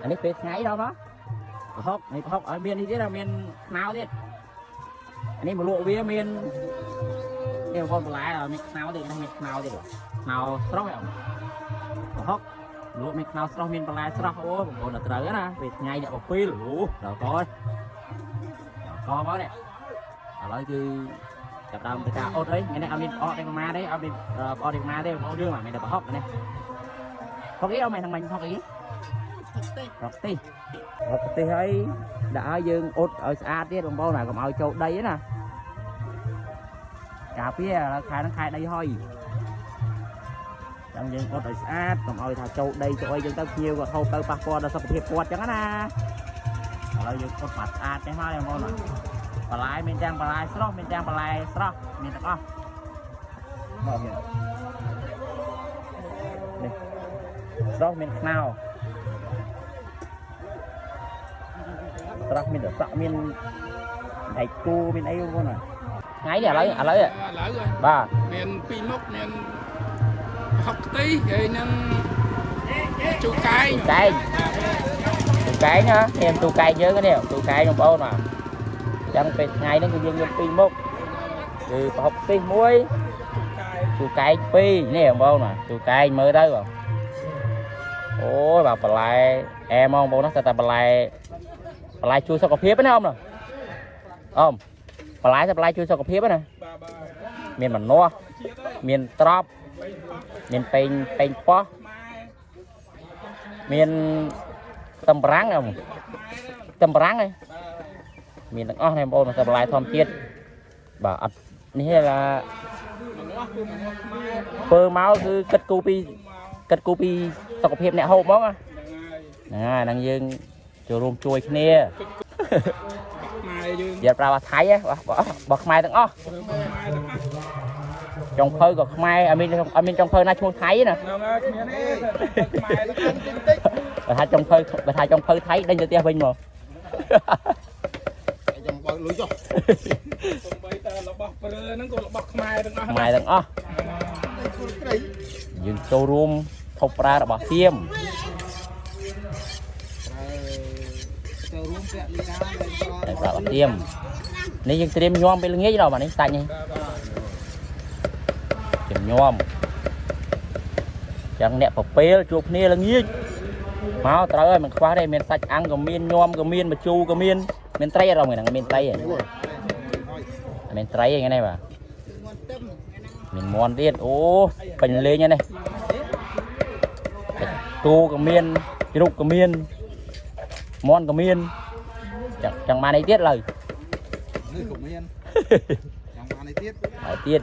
អានេះពេលថ្ងៃដល់មកប្រហុកនេះប្រហុកឲ្យមាននេះទៀតមានខ្នោទៀតអានេះមកលក់វាមាននេះបងបន្លែឲ្យមានខ្នោទៀតនេះមានខ្នោទៀតខ្នោស្រស់ហ៎ប្រហុកលក់មានខ្នោស្រស់មានបន្លែស្រស់អូបងប្អូនត្រូវណាពេលថ្ងៃអ្នកបពេលអូដល់កដល់កមកនេះឥឡូវគឺចាប់ដើមទៅការអត់អីថ្ងៃនេះអត់មានអត់ទេប្រមាណទេអត់មានអត់ទេប្រមាណទេបងប្អូនយើងមានតែប្រហុកនេះហុកអីអត់មែនហ្នឹងមិញហុកអី រកទេសរកទេសហើយដាក់ឲ្យយើងអ៊ុតឲ្យស្អាតទៀតបងប្អូនណាកុំឲ្យចូលដីណាការពារឥឡូវខែហ្នឹងខែដីហុយចាំយើងអ៊ុតឲ្យស្អាតកុំឲ្យថាចូលដីចូលអីចឹងទៅភ្ញៀវគាត់ហូបទៅប៉ះពាល់ដល់សុខភាពគាត់ចឹងណាឥឡូវយើងអ៊ុតមកស្អាតចេះមកបងប្អូនណាបន្លែមានទាំងបន្លែស្រស់មានទាំងបន្លែស្រស់មានទាំងអស់មកនេះនេះស្រស់មានខ្នោ ស្រស់មានត្រសក់មានដៃគូមានអីបងប្អូនណាថ្ងៃនេះឥឡូវឥឡូវ ឥឡូវ បាទ មានពីរមុខមានហុកខ្ទិះហើយនឹងជូរកែង ទូកែងទូកែងណានេះទូកែងយើងនេះទូកែងបងប្អូនបាទអញ្ចឹងពេលថ្ងៃហ្នឹងគឺយើងមានពីរមុខគឺប្រហុកខ្ទិះមួយទូកែងពីរនេះបងប្អូនបាទទូកែងមើលទៅបងអូយបាទបន្លែអែហ្មងបងប្អូនណាតែបន្លែបន្លែជួយសុខភាពណាអ៊ំណាអ៊ំបន្លែតែបន្លែជួយសុខភាពណា បាទបាទ មានម្នាស់ ជាតិហើយ មានត្រប់មានពេងពេងប៉ោះ ខ្មែរ មានខ្ទឹមបារាំងអ៊ំខ្ទឹមបារាំងឯងមានទាំងអស់នេះបងប្អូនតែបន្លែធម្មជាតិបាទអត់នេះទេឡា ម្នាស់គឺម្នាស់ខ្មែរ ធ្វើមកគឺគិតគូពីគិតគូពីសុខភាពអ្នកហូបហ្មងណា ហ្នឹងហើយ ហ្នឹងហើយហ្នឹងយើងចូលរួមជួយគ្នា ខ្មែរយើង យកប្រើរបស់ថៃហ៎របស់ខ្មែរទាំងអស់ ខ្មែរទាំងអស់ ចុងភៅក៏ខ្មែរអត់មានអត់មានចុងភៅណាឈ្មោះថៃទេណា ហ្នឹងហើយគ្មានទេខ្មែរទាំងអស់តិចតិច បើថាចុងភៅបើថាចុងភៅថៃដេញទៅផ្ទះវិញមក ចាំបើកលុយចុះ សំបីតែរបស់ព្រើហ្នឹងក៏របស់ខ្មែរទាំងអស់ ខ្មែរទាំងអស់ តែធ្វើត្រី យើងចូលរួមធប់ប្រើរបស់សៀម ចូលរួមពាក់លីកា តែប្រើរបស់សៀមនេះយើងត្រៀមញោមពេលល្ងាចដល់បាទនេះសាច់នេះត្រៀមញោមចឹងអ្នកប្រពេលជួបគ្នាល្ងាចមកត្រូវហើយមិនខ្វះទេមានសាច់អាំងក៏មានញោមក៏មានម្ជូរក៏មានមានត្រីអត់ដល់ហ្នឹងមានត្រីទេមានត្រីទេហ្នឹងបាទមានមន់ទៀតអូពេញលេងហ្នឹងនេះគោក៏មានជ្រូកក៏មានមន់ក៏មានចឹងចង់បានអីទៀតឡើយ នេះក៏មានចង់បាននេះទៀត ហើយទៀត